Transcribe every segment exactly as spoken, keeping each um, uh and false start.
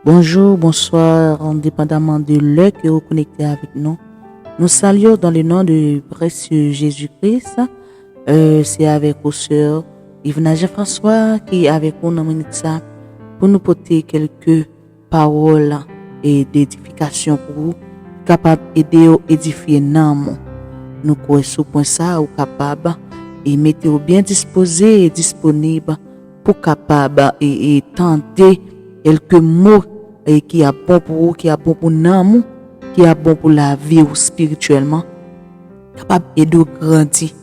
Bonjou, bonswa, endepandaman de lè ke ou konekte avèk nou. Nou salye w dans le nom de précieux Jésus-Christ. Euh, se avèk ou sè Yvna Jean François ki avèk ou nan minit sa pou nou pote kèlke pawòl e d'edifikasyon pou ou, kapab ede w edifye nanm ou. Nou kwè sou pwen sa ou kapab e mete w byen dispoze e disponib pou kapab e, e tande kèlke mo e ki ap bon pou ou, ki ap bon pou nanm ou, ki ap bon pou lavi ou espirityèlman, kapab ede w grandi.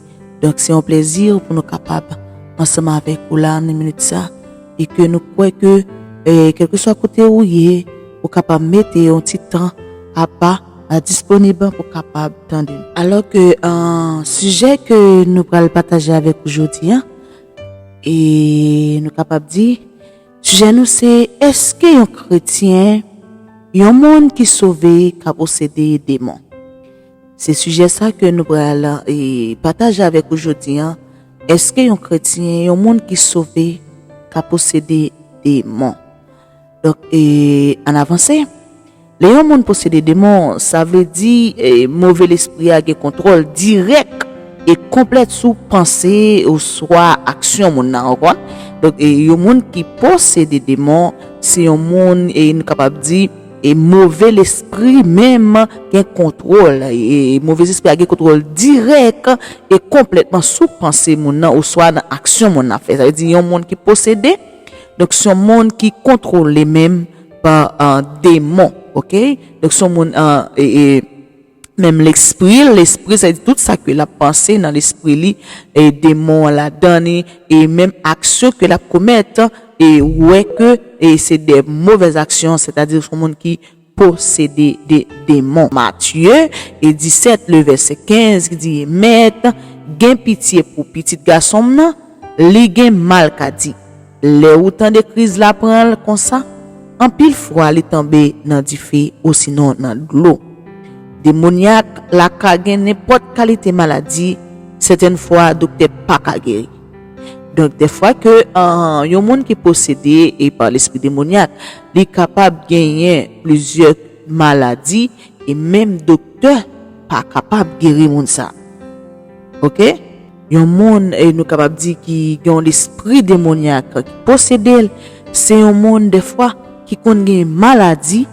Donk, se yon plezi pou nou kapab ansanm avèk ou la nan minit sa, e ke nou kwè ke, e, kèlkeswa kote ou ye, ou kapab mete yon ti tan apa a disponib pou kapab tande nou. Alò ke, an, sijè ke nou pral pataje avèk ou jodi a, e nou kapab di, sijè nou se, èske yon kretyen, yon moun ki sove ka posede demon? Se sijè sa ke nou pral, e, pataje avèk ou jodi a. Èske yon kretyen, yon moun ki sove, ka posede demon? Donk, e, ann avanse. Lè yon moun posede demon, sa vle di, e, move lespri a gen kontwòl dirèk e konplèt sou panse oswa aksyon moun nan, ou konprann? Donk, e, yon moun ki posede demon, se yon moun, e, nou kapab di, e move lespri menm gen kontwòl, e, e move lespri a gen kontwòl dirèk e konplètman sou panse moun nan oswa nan aksyon moun nan fè. Sa vle di yon moun ki posede, donk se yon moun ki kontwole menm pa, e, demon, oke? Donk se yon moun, e, e, e, menm lespri l, lespri, sa vle di tout sa ke l ap panse nan lespri li, e demon an ladan li, e menm aksyon ke l ap komèt, e ou wè ke, e se de movèz aksyon, sètadi se yon moun ki posede de demon. Matye, e disèt, le vèsè kenz, ki di, Mèt, gen pitye pou pitit gason m nan, li gen malkadi. Lè ou tande kriz la pran l konsa, anpil fwa li tonbe nan dife osinon nan dlo. Demonyak la ka gen nenpòt kalite maladi, sètèn fwa doktè pa ka geri. Donk, dèfwa ke, an, yon moun ki posede e pa lespri demonyak, li kapab genyen plizyè maladi e menm doktè pa kapab geri moun sa. Oke? Yon moun, e nou kapab di ki gen yon lespri demonyak ki posede l, se yon moun dèfwa ki konn gen maladi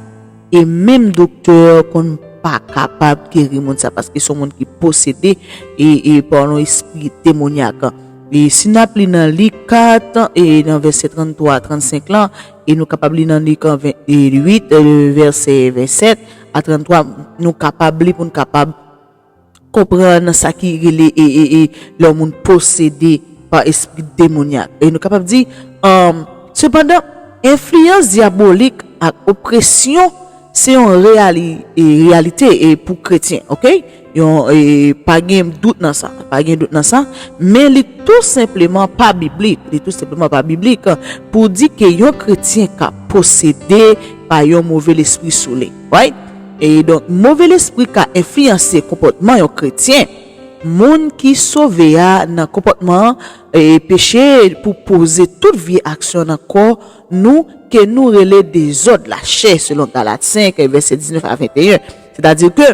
e menm doktè konn pa kapab geri moun sa paske se yon moun ki posede e, e pa yon espri demonyak. E si n ap li nan Lik kat, e nan vèsè tranntwa a trannsenk lan, e nou kapab li nan Lik ven-, e uit, e vèsè vennsèt a tranntwa, nou kapab li pou n kapab konprann sa ki rele e, e, e lè yon moun posede pa espri demonyak. E nou kapab di, um, sepandan, enfliyans dyabolik ak opresyon se yon reyali-, e, reyalite e pou kretyen, oke? Yon, e, pa gen dout nan sa, pa gen dout nan sa, men li tou senpleman pa biblik, li tou senpleman pa biblik pou di ke yon kretyen ka posede pa yon move lespri sou li. Right? E donk, move lespri ka enfliyanse konpòtman yon kretyen. Moun ki sove a nan konpòtman, e, peche pou poze tout vye aksyon nan kò nou ke nou rele dezòd lachè, selon Galat senk, vèsè diznèf a venteyen. Sètadi ke,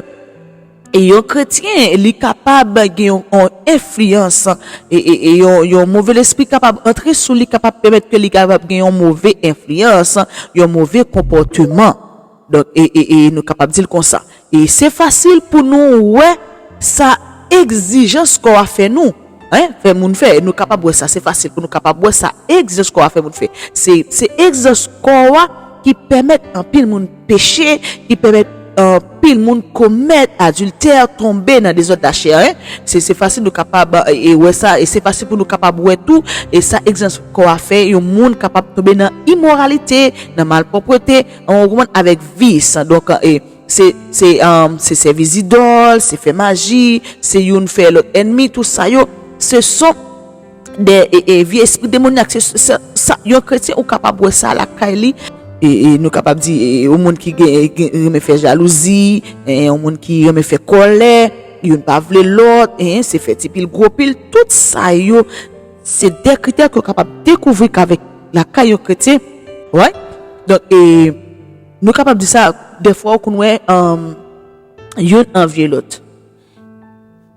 e, yon kretyen, li kapab gen yon, yon enfliyans, e, e, e yon, yon move lespri kapab antre sou li, kapab pèmèt ke li kapab gen yon move enfliyans, yon move konpòteman. Donk, e, e, e nou kapab di l konsa. E se fasil pou nou wè sa egzijans kò a fè nou. Hein? Fè moun fè. Nou kapab wè sa. Se fasil pou nou kapab wè sa egzijans kò a fè moun fè. Se, se egzijans kò a ki pèmèt anpil moun peche, ki pèmèt anpil moun komèt adiltè, tonbe nan dezòd lachè, hein? Se, se fasil nou kapab, e, e wè sa, e se fasil pou nou kapab wè tou, e sa egzijans kò a fè, yon moun kapab tonbe nan imoralite, nan malpwòpte, ou konprann, avèk vis. Donk, e, se, se, um, se sèvi zidòl, se fè maji, se youn fè lòt ènmi, tout sa yo, se son de, e, e, vye espri demonyak. Se, se, sa, yon kretyen, ou kapab wè sa lakay li. E, e nou kapab di, e, yon moun ki gen, gen, renmen fè jalouzi, e, yon moun ki renmen fè kòlè, youn pa vle lòt, e, se fè ti pil, gwo pil, tout sa yo, se de kritè ke w kapab dekouvri k avèk lakay yon kretyen. Right? Donk, e, Nou kapab di sa, dèfwa ou konn wè, um, youn anvye lòt.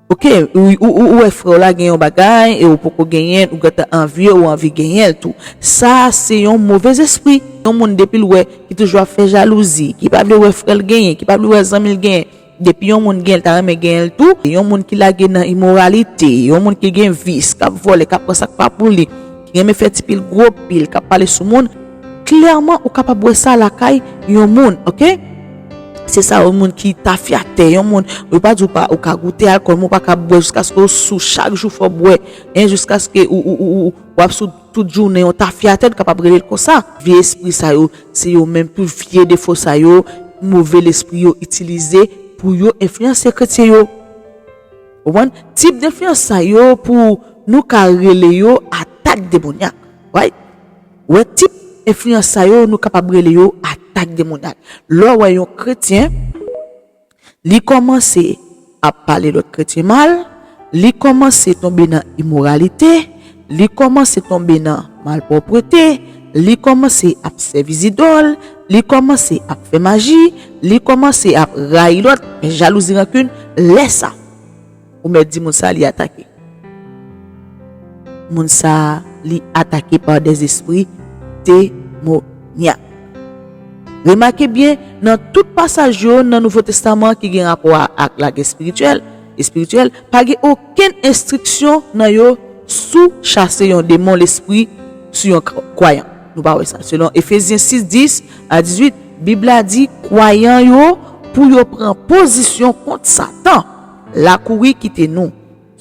Ok, ou, ou, ou, ou wè frè w la gen yon bagay e ou poko genyen l, ou gentan anvi, ou anvi genyen l tou. Sa se yon move espri. Yon moun depi l wè ki toujou ap fè jalouzi, ki pa vle wè frè l genyen, ki pa vle wè zanmi l genyen. Depi yon moun genyen l, ta renmen genyen l tou. Yon moun ki lage nan imoralite, yon moun ki gen vis, k ap vòlè, k ap pran sa k pa pou li, ki renmen fè ti pil gwo pil, k ap pale sou moun, klèman ou kapab wè sa lakay yon moun, ok? Se sa, yon moun ki tafyatè, yon moun, yo pa di w pa, ou ka goute alkòl, men ou pa ka bwè jiskaske w sou, chak jou fò w bwè, en, jiskaske ou, ou, ou, ou, w ap sou tout jounen, yon tafyatè, n kapab rele l konsa. Vye espri sa yo, se yo menm tou, vye defo sa yo, move lespri yo itilize pou yo enfliyanse kretyen yo. Ou konprann? Tip denfliyans sa yo pou nou ka rele yo atak demonyak. Right? Wè, tip enfliyans sa yo, nou kapab rele yo atak demonyak. Lè w wè yon kretyen, li kòmanse ap pale lòt kretyen mal, li kòmanse tonbe nan imoralite, li kòmanse tonbe nan malpwòpte, li kòmanse ap sèvi zidòl, li kòmanse ap fè maji, li kòmanse ap rayi lòt, fè jalouzi, rankin, lè sa, ou mèt di moun sa li atake. Moun sa, li atake pa dèzespri demonyak. Remake byen, nan tout pasaj yo nan Nouvo Testaman ki gen rapò a, ak lagè espirityèl, espirityèl, pa gen okenn enstriksyon nan yo sou chase yon demon lespri sou yon k-, kwayan. Nou pa wè sa. Selon Efezyen sis, dis a dizuit, Bib la di kwayan yo pou yo pran pozisyon kont Satan, lakouri kite nou.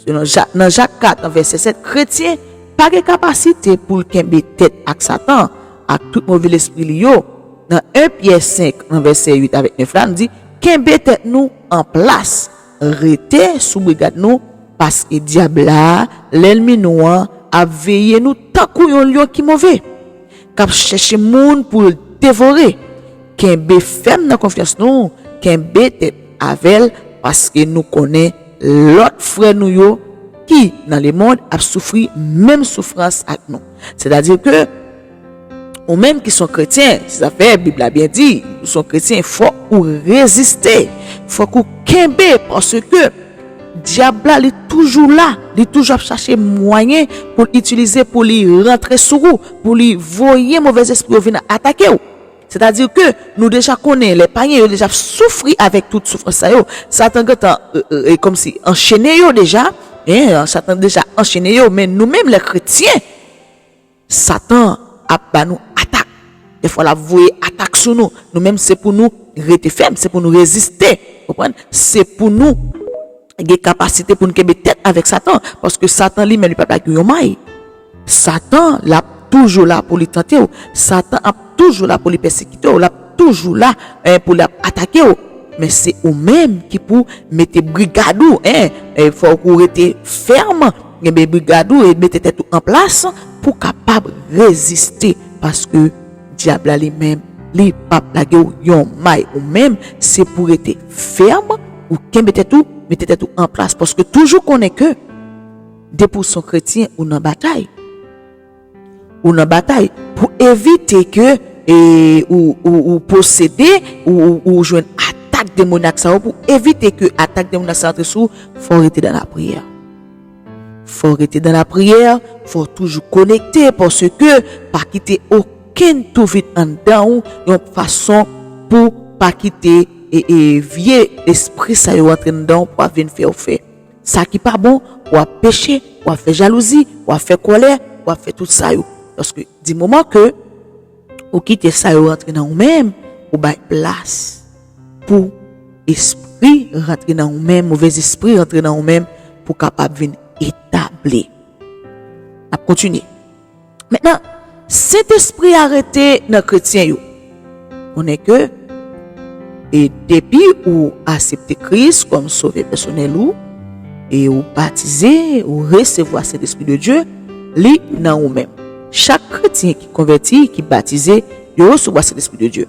Selon Ja-, nan Jak kat, nan vèsè sèt, kretyen pa gen kapasite pou l kenbe tèt ak Satan, ak tout move lespri li yo. Nan en Pyè senk, nan vèsè uit avèk nèf la, nou di, kenbe tèt nou an plas, rete sou brigad nou, paske dyab la, lènmi nou an, ap veye nou tankou yon lyon ki move, k ap chèche moun pou l devore. Kenbe fèm nan konfyans nou, kenbe tèt avè l, paske nou konnen lòt frè nou yo ki nan lemonn ap soufri menm soufrans ak nou. Sètadi ke ou menm ki se yon kretyen, se sa fè Bib la byen di, ou se yon kretyen, fòk ou reziste, fòk ou kenbe, paske dyab la, li toujou la, li toujou ap chache mwayen pou l itilize, pou li rantre sou ou, pou li voye movèzespri yo vin atake w. Sètadi ke nou deja konnen, lè payen yo deja ap soufri avèk tout soufrans sa yo. Satan gentan, e, e, e, kòmsi anchene yo deja, en, Satan deja anchene yo, men nou menm, lè kretyen, Satan ap ba nou atak. Dèfwa, l ap voye atak sou nou. Nou menm, se pou nou rete fèm, se pou nou reziste. Konprann? Se pou nou gen kapasite pou n kenbe tèt avèk Satan, paske Satan li menm, li p ap lage w yon may. Satan, l ap toujou la pou li tante w. Satan ap toujou la pou li pèsekite w. L ap toujou la, eh, pou l ap atake w. Men se ou menm ki pou mete brigad ou, en, eh, fòk ou rete fèm, kenbe brigad ou e mete tèt ou an plas pou w kapab reziste, paske dyab la li menm, li p ap lage w yon may. Ou menm, se pou rete fèm, ou kenbe tèt ou, mete tèt ou an plas, paske toujou konnen ke depi w se yon kretyen, ou nan batay. Ou nan batay pou evite ke, e, ou, ou, ou posede, ou, ou, ou jwenn atak demonyak sa yo, pou evite ke atak demonyak sa antre sou ou, fò w rete dan lapriyè. Fò w rete dan lapriyè, fò w toujou konekte, paske pa kite okenn tou vin anndan ou yon fason pou pa kite, e, e, vye espri sa yo antre anndan ou pou ap vin fè w fè sa ki pa bon, w ap peche, w ap fè jalouzi, w ap fè kòlè, w ap fè tout sa yo. Paske di moman ke ou kite sa yo rantre nan ou menm, ou bay plas pou espri rantre nan ou menm, movèzespri rantre nan ou menm, pou kapab vin etabli. N ap kontinye. Mentnan, Sentespri a rete nan kretyen yo. Konnen ke, e depi ou aksepte Kris kòm Sovè pèsonèl ou, e ou batize, ou resevwa Sentespri de Dye, li nan ou menm. Chak kretyen ki konvèti, ki batize, yo resevwa Sentespri de Dye.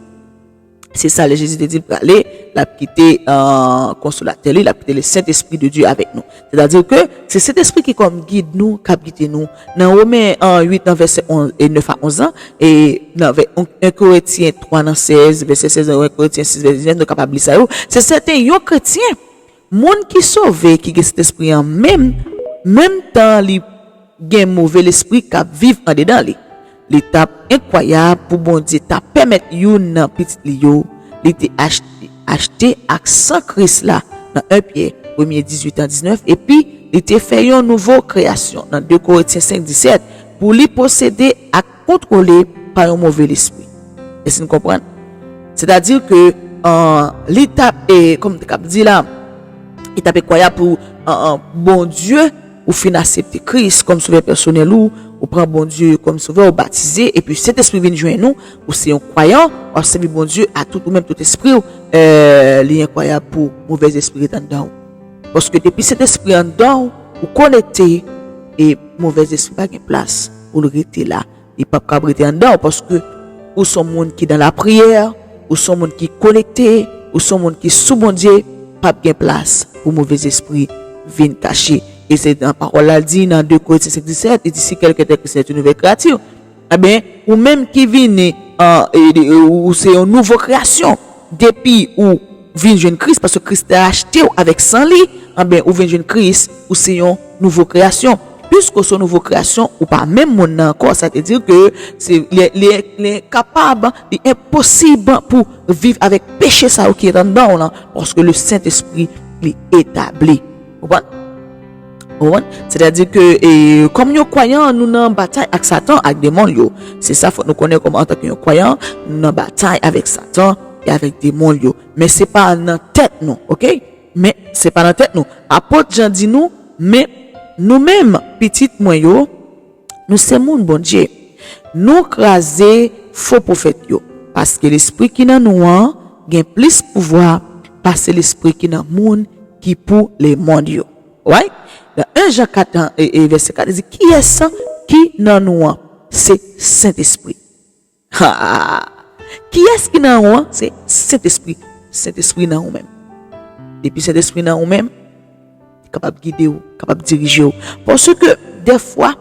Se sa lè Jezi te di l prale, l ap kite, euh, Konsolatè li, l ap kite le Saint-Esprit de Dieu avèk nou. Sètadi ke se Sentespri ki kòm gid nou, k ap gide nou. Nan Women, euh, uit, nan vèsè onz e nèf a onz an, e nan vè-, en Korentyen twa nan sèz, vèsè sèz, en Korentyen sis, vèsè diznèf, nou kapab li sa yo. Se sèten yon kretyen, moun ki sove, ki gen Sentespri an menm, menm tan li gen move lespri k ap viv andedan li. Li t ap enkwayab pou Bondye ta pèmèt youn nan pitit li yo, li te achte, achte ak san Kris la nan en Pyè, premye dizuit an diznèf, epi li te fè yon nouvo kreyasyon nan de Korentyen senk disèt, pou li posede ak kontwole pa yon move lespri. Èske n konprann? Sètadi ke, euh, li t ap, e, kòm m te kab di la, li t ap enkwayab pou, euh, euh, Bondye, ou fin aksepte Kris kòm sovè pèsonèl ou, ou pran Bondye kòm sovè, ou batize, epi Sentespri vin jwenn ou, ou se yon kwayan, w ap sèvi Bondye a tout ou menm, tout espri w, euh, li enkwayab pou movèzespri ret anndan ou. Paske depi Sentespri anndan ou, ou konekte, e movèzespri pa gen plas pou l rete la. Li p ap kab rete anndan w paske ou se yon moun ki nan lapriyè, ou se yon moun ki konekte, ou se yon moun ki sou Bondye, p ap gen plas pou movèzespri vin kache. E se nan pawòl la l di nan de Korentyen senk disèt, li di, si quelqu'un est en Christ, c'est une nouvelle créature. Enben, ou menm ki vini, an, e, e, ou se yon nouvo kreyasyon. Depi ou vin jwenn Kris, paske Kris te achte w avèk san li, enben, ou vin jwenn Kris, ou se yon nouvo kreyasyon. Piske w se yon nouvo kreyasyon, ou pa menm moun nan ankò, sa vle di ke se, li, li, li enkapab, li enposib pou viv avèk peche sa yo ki anndan w lan, paske le Sentespri, li etabli. Konprann? Konprann? Sètadi ke, e, kòm yon kwayan, nou nan batay ak Satan, ak demon l yo. Se sa, fòk nou konnen kòm antanke yon kwayan, nou nan batay avèk Satan e avèk demon l yo. Men se pa nan tèt nou, oke? Men se pa nan tèt nou. Apot Jan di nou, men nou menm, pitit mwen yo, nou se moun Bondye. Nou kraze fo pwofèt yo, paske lespri ki nan nou an gen plis pouvwa pase lespri ki nan moun ki pou lemonn yo. Right? Nan en Jan kat an, e, e vèsè kat, li di, kiyès ki nan nou an? Se Sentespri. Ha! Kiyès ki nan ou an? Se Sentespri. Sentespri nan ou menm. Depi Sentespri nan ou menm, li kapab gide w, kapab dirije w. Paske, dèfwa,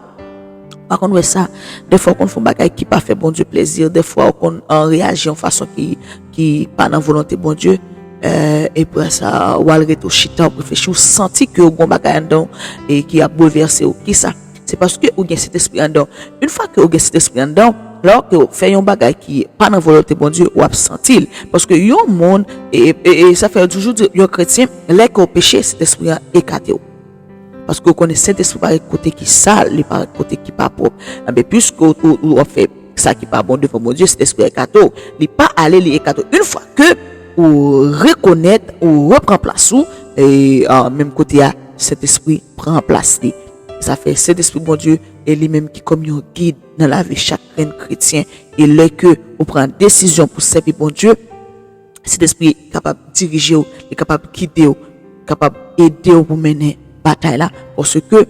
pa konn wè sa, dèfwa w konn fè yon bagay ki pa fè Bondye plezi, dèfwa w konn, an, reyaji yon fason ki, ki pa nan volonte Bondye, e, epi sa, w al rete w chita, w reflechi, w santi ke w gen yon bagay anndan w, e ki ap boulvèse w. Kisa? Se paske ou gen Sentespri anndan w. Yon fwa ke ou gen Sentespri anndan w, lè ke w fè yon bagay ki pa nan volonte Bondye, w ap santi l. Paske yon moun, e, e, e sa fè yo toujou di, yon kretyen, lè ke w peche, Sentespri an ekate w. Paske w konnen Sentespri pa ret kote ki sal, li pa ret kote ki pa pwòp. Enben, piske w, w, w ap fè sa ki pa bon devan Bondye, Sentespri an ekate w. Li pa ale, li ekate w. Yon fwa ke ou rekonèt, ou repran plas ou, e, a, menm kote a, Sentespri pran plas li. Sa fè Sentespri Bondye e li menm ki kòm yon gid nan lavi chak grenn kretyen. E lè ke ou pran desizyon pou sèvi Bondye, Sentespri kapab dirije w, li kapab gide w, kapab ede w pou mennen batay la. Paske,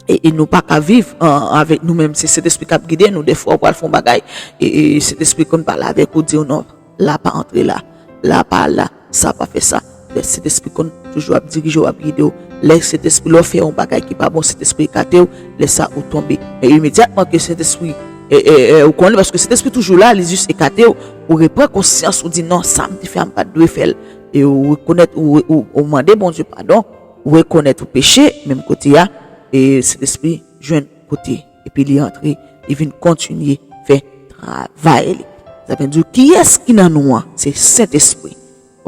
e, e nou pa ka viv, an, avèk nou menm. Se Sentespri k ap gide nou. Dèfwa, ou pral fè yon bagay, e, e Sentespri konn pale avèk ou, di w non, la pa antre la, la pa la, sa pa fè sa. Lè Sentespri konn toujou ap dirije w, ap gide w. Lè Sentespri, lè w fè yon bagay ki pa bon, Sentespri ekate w, lè sa ou tonbe. Men imedyatman ke Sentespri, e, e, e, ou konnen, paske Sentespri toujou la, li jis ekate w, ou repran konsyans, ou di, non, sa m te fè a, m pa t dwe fè l. E ou rekonèt, ou, ou, ou mande Bondye padon, ou rekonèt ou peche, menm kote a, e Sentespri jwenn kote, epi li antre, li vin kontinye fè travay li. Sa vle di, kiyès ki nan nou an? Se Sentespri.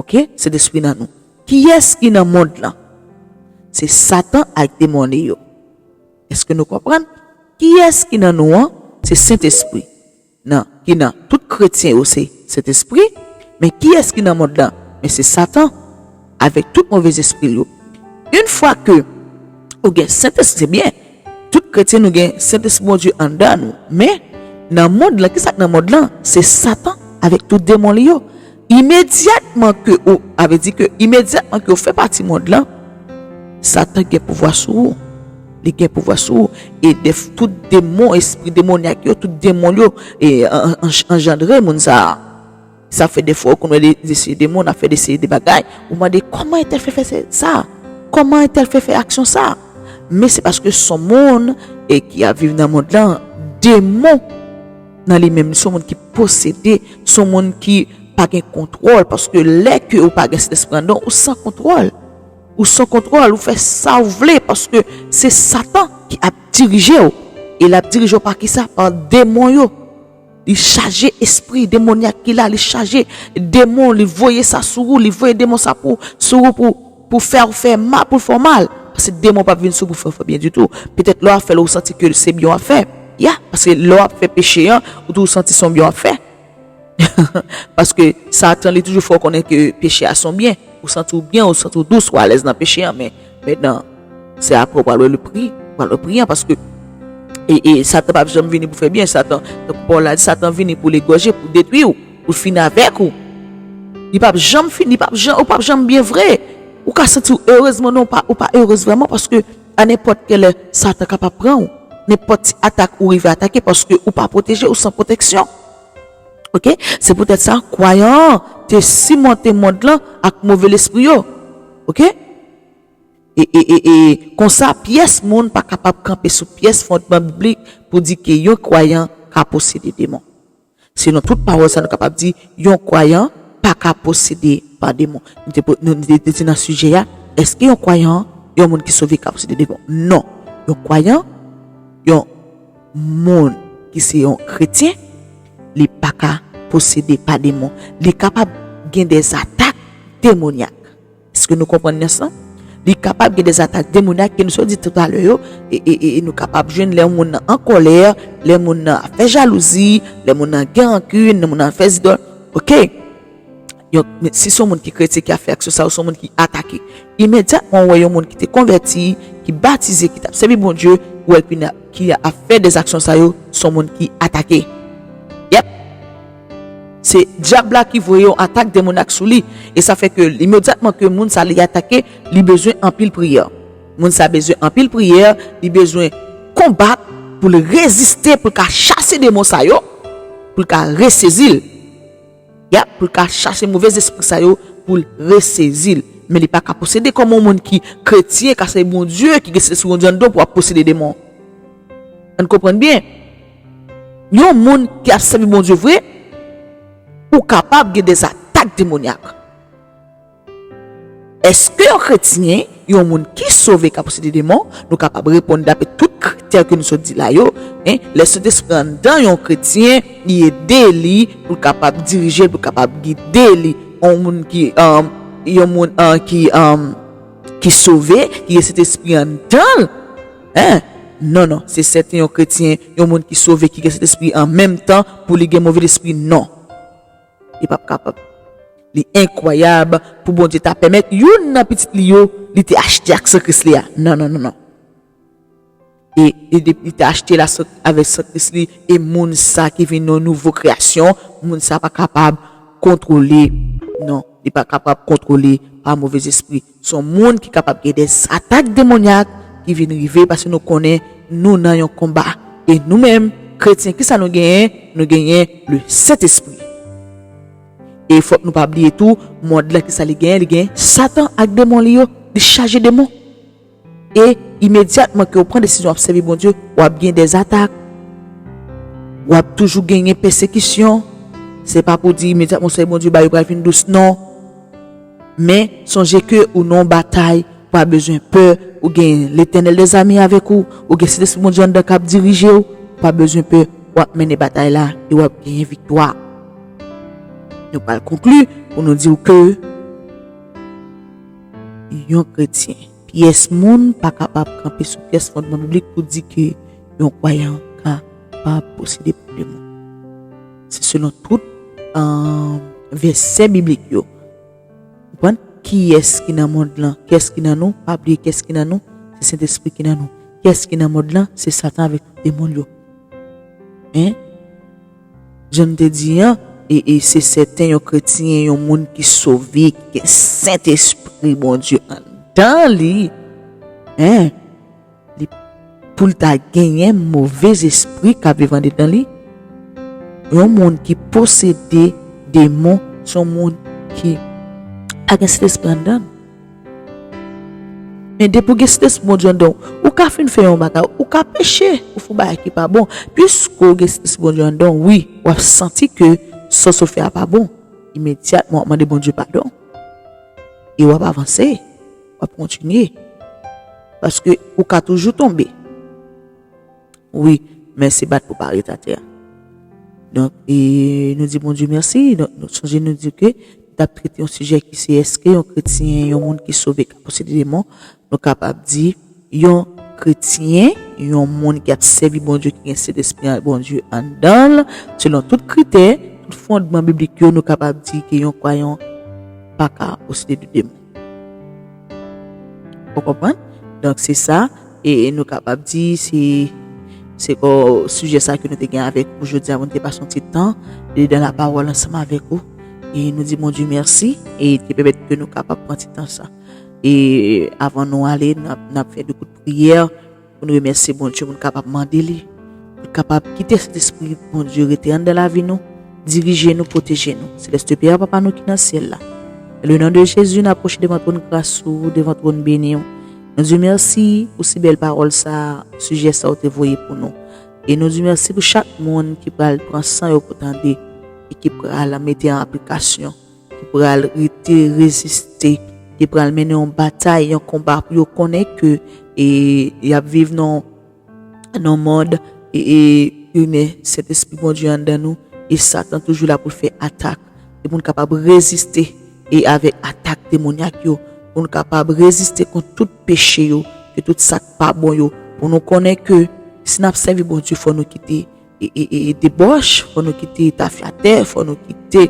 Oke? Sentespri nan nou. Kiyès ki nan mond lan? Se Satan ak demon li yo. Èske nou konprann? Kiyès ki nan nou an? Se Sentespri. Nan, ki nan tout kretyen yo, se Sentespri. Men kiyès ki nan mond lan? Men se Satan avèk tout movèzespri yo. Yon fwa ke ou gen Sentespri, se byen. Tout kretyen nou gen Sentespri Bondye anndan nou. Men, nan mond lan, kisa k nan mond lan? Se Satan avèk tout demon li yo. Imedyatman ke ou, sa vle di ke imedyatman ke ou fè pati mond lan, Satan gen pouvwa sou ou. Li gen pouvwa sou ou. E dèf-, tout demon, espri demonyak yo, tout demon yo, e an-, an-, anjandre moun sa a. Sa fè defwa ou konn wè de, de seri de moun ap fè de seri de bagay. Ou mande, kòman entèl fè fè sa? Kòman entèl fè fè aksyon sa? Men se paske son moun e ki ap viv nan mond lan, demon nan li menm, li son moun ki posede, son moun ki pa gen kontwòl, paske lè ke ou pa gen Sentespri anndan w, ou san kontwòl. Ou san kontwòl, ou fè sa ou vle, paske se Satan ki ap dirije w. E l ap dirije w pa kisa? Pa demon yo. Li chaje espri demonyak ki la, li chaje demon, li voye sa sou ou, li voye demon sa pou, sou ou pou, pou fè w fè mal, pou l fè w mal. Paske demon p ap vin sou ou pou fè w fè byen ditou. Petèt lè w ap fè l, ou santi ke se byen w ap fè. Ya, paske lè w ap fè peche an, ou toujou santi se yon byen w ap fè. Paske Satan, li toujou fè w konnen ke peche a se yon byen. Ou santi w byen, ou santi w dous, ou alèz nan peche an, men mentnan, se apre w pral wè le pri, w pral wè pri an, paske e, e Satan p ap janm vini pou fè byen. Satan, tankou pawòl la di, Satan vini pou l egòje, pou detwi w, pou l fini avèk ou. Li p ap janm fini, li p ap janm, ou p ap janm byen vre. Ou ka santi w erezman, non, ou pa, ou pa erez vrèman, paske a nenpòt kèlè, Satan kapab pran w. Nenpòt ti atak ou rive atake, paske ou pa pwoteje, ou san pwoteksyon. Oke? Se poutèt sa, kwayan an te simonte mond lan ak move lespri yo. Oke? E, e, e, e, konsa, pyès moun pa kapab kanpe sou pyès fondman biblik pou di ke yon kwayan ka posede demon. Selon tout pawòl sa, nou kapab di, yon kwayan pa ka posede pa demon. Nou te, po- nou te, te di nan sijè a, èske yon kwayan, yon moun ki sove ka posede demon? Non. Yon kwayan, yon moun ki se yon kretyen, li pa ka posede pa demon. Li kapab gen de atak demonyak. Èske nou konprann nyans lan? Li kapab gen de atak demonyak ke nou sot di toutalè yo, e, e, e, e nou kapab jwenn lè moun nan an kòlè, lè moun nan ap fè jalouzi, lè moun nan gen rankin, lè moun nan fè zidòl. Oke? Yon, men si se yon moun ki kretyen ki ap fè aksyon sa, ou se yon moun ki atake. Imedyatman ou wè yon moun ki te konvèti, ki batize, ki t ap sèvi Bondye, ou wè l ki na- ki ap fè de aksyon sa yo, se yon moun ki atake. Yep. Se dyab la ki voye yon atak demonyak sou li. E sa fè ke imedyatman ke moun sa li atake, li bezwen anpil priyè. Moun sa bezwen anpil priyè, li bezwen konbat pou l reziste, pou l ka chase demon sa yo, pou l ka resezi l. Ya, pou l ka chase move espri sa yo, pou l resezi l. Men li pa ka posede kòman yon moun ki kretyen, ka sèvi Bondye, ki gen Sentespri Bondye anndan pou ap posede demon. Ann konprann byen. Yon moun ki ap sèvi Bondye vre, ou kapab gen de atak demonyak. Èske yon kretyen, yon moun ki sove ka posede demon? Nou kapab reponn dapre tout kritè ke nou sot di la yo. Hein? Lè Sentespri anndan yon kretyen, li ede li pou l kapab dirije l, pou l kapab gide li. Yon moun ki, um, yon moun, uh, ki, um, ki sove, ki gen Sentespri anndan l. Hein? Non, non, se sèten yon kretyen, yon moun ki sove, ki gen Sentespri an menm tan, pou li gen move lespri, non. Li p ap kapab. Li enkwayab pou Bondye ta pèmèt youn nan pitit li yo, li te achte ak san Kris li a. Non, non, non, non. E, e depi li te achte la san- avèk san Kris li, e moun sa ki vin yon nouvo kreyasyon, moun sa pa kapab kontwole, non, li pa kapab kontwole pa move espri. Se yon moun ki kapab gen de atak demonyak ki vin rive, paske nou konnen nou nan yon konba. E nou menm, kretyen, kisa nou genyen? Nou genyen le Sentespri. E fòk nou pa bliye tou, mond lan, kisa li genyen? Li genyen Satan ak demon li yo, li chaje demon. E imedyatman ke w pran desizyon w ap sèvi Bondye, w ap gen de atak. W ap toujou genyen pèsekisyon. Se pa pou di imedyatman w sèvi Bondye, bagay yo pral vin dous, non. Men, sonje ke ou nan yon batay, ou pa bezwen pè, ou gen Letènèl dèzame avèk ou, ou gen Sentespri Bondye anndan k ap dirije w, ou pa bezwen pè, w ap mennen batay la e w ap genyen viktwa. Nou pral konkli pou nou di w ke yon kretyen, pyès moun pa kapab kanpe sou pyès fondman biblik pou di ke yon kwayan kapab posede pa demon. Se selon tout, um, vèsè biblik yo. Konprann? Kiyès ki nan mond lan? Kiyès ki nan nou? Pa bliye kiyès ki nan nou? Se Sentespri ki nan nou. Kiyès ki nan mond lan? Se Satan avèk tout demon l yo. Hein? Jan m te di an, e, e se sèten yon kretyen, yon moun ki sove, ki gen Sentespri Bondye anndan li. Hein? Li, pou l ta genyen move espri k ap viv andedan li. Yon moun ki posede Demon se yon moun ki pa gen Sentespri anndan l. Men depi w gen Sentespri Bondye anndan w, ou ka fin fè yon bagay, ou ka peche, ou fè yon bagay ki pa bon. Piske w gen Sentespri Bondye anndan w, wi, w ap santi ke sa w sot fè a pa bon. Imedyatman, w ap mande Bondye padon. E w ap avanse, w ap kontinye. Paske ou ka toujou tonbe. Wi, men se bat pou pa ret atè a. Donk, e nou di Bondye mèsi. Donk, nou sonje nou di ke nou t ap trete yon sijè ki se èske yon kretyen, yon moun ki sove ka posede demon. Nou kapab di yon kretyen, yon moun ki ap sèvi Bondye, ki gen Sentespri Bondye anndan l, selon tout kritè, tout fondman biblik yo, nou kapab di ke yon kwayan pa ka posede de demon. Ou konprann? Donk, se sa. E nou kapab di se, se kò sijè sa ke nou te gen avèk ou jodi a, pou nou te pase yon ti tan li dan lapawòl ansanm avèk ou. E nou di Bondye mèsi e te pèmèt ke nou kapab pran ti tan sa. E avan nou ale, n ap, n ap fè de kout priyè pou nou remèsye Bondye, pou nou kapab mande li, pou l kapab kite Sentespri Bondye rete anndan lavi nou, dirije nou, pwoteje nou. Seleste Pè, Papa nou ki nan syèl la, le non de Jezi, n apwoche devan twòn gras ou, devan twòn beni w. Nou di w mèsi pou si bèl pawòl sa, sijè sa ou te voye pou nou. E nou di w mèsi pou chak moun ki pral pran san yo pou tande e ki pral mete an aplikasyon, ki pral rete reziste, ki pral mennen yon batay, yon konba pou yo konnen ke e y ap viv nan, nan yon mond e, e imen, Sentespri Bondye anndan nou, e Satan toujou la pou l fè atak. E pou n kapab reziste e avèk atak demonyak yo, pou n kapab reziste kont tout peche yo, ke tout sa k pa bon yo, pou nou konnen ke si n ap sèvi Bondye, fò nou kite e, e, e, e debòch, fò nou kite tafyatè, fò nou kite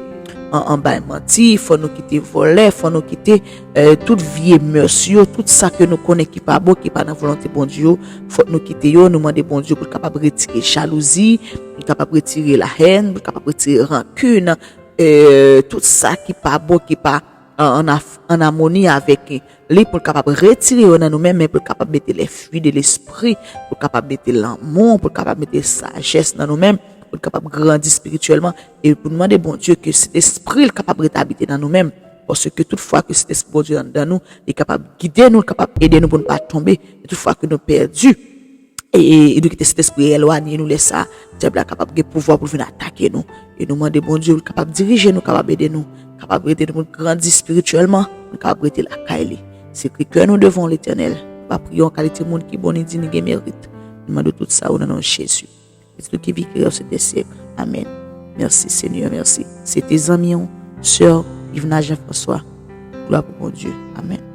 an, an bay manti, fò nou kite vòlè, fò nou kite e, tout vye mès yo, tout sa ke nou konnen ki pa bon, ki pa nan volonte Bondye yo, fòk nou kite yo, nou mande Bondye pou l kapab retire jalouzi, pou l kapab retire lahèn, pou l kapab retire rankin, e, tout sa ki pa bon, ki pa an, an af-, an amoni avèk li, pou l kapab retire yo nan nou menm, men pou l kapab mete les fruits de l'esprit, pou l kapab mete lanmou, pou l kapab mete sajès nan nou menm, pou n kapab grandi espirityèlman, e pou n mande Bondye ke Sentespri l kapab ret abite nan nou menm. Paske tout fwa ke Sentespri Bondye anndan nou, li kapab gide nou, li kapab ede nou pou n pa tonbe. E tout fwa ke nou pèdi, e, e, e nou kite Sentespri elwanye nou lè sa, dyab la kapab gen pouvwa pou l vin atake nou. E nou mande Bondye pou l kapab dirije nou, kapab ede nou, kapab ede nou pou n grandi espirityèlman, pou n kapab rete lakay li. Sekre kè nou devan w, Letènèl. Nou pa priye w an kalite moun ki bon, ni di, ni gen merit. Nou mande tout sa ou nan non Jezi. Pitit ou ki viv, ki règne au siècle des siècles. Amèn. Mèsi, Senyè, mèsi. Se te zanmi w, sè w, Yvna Jean François. Glwa pou Bondye. Amèn.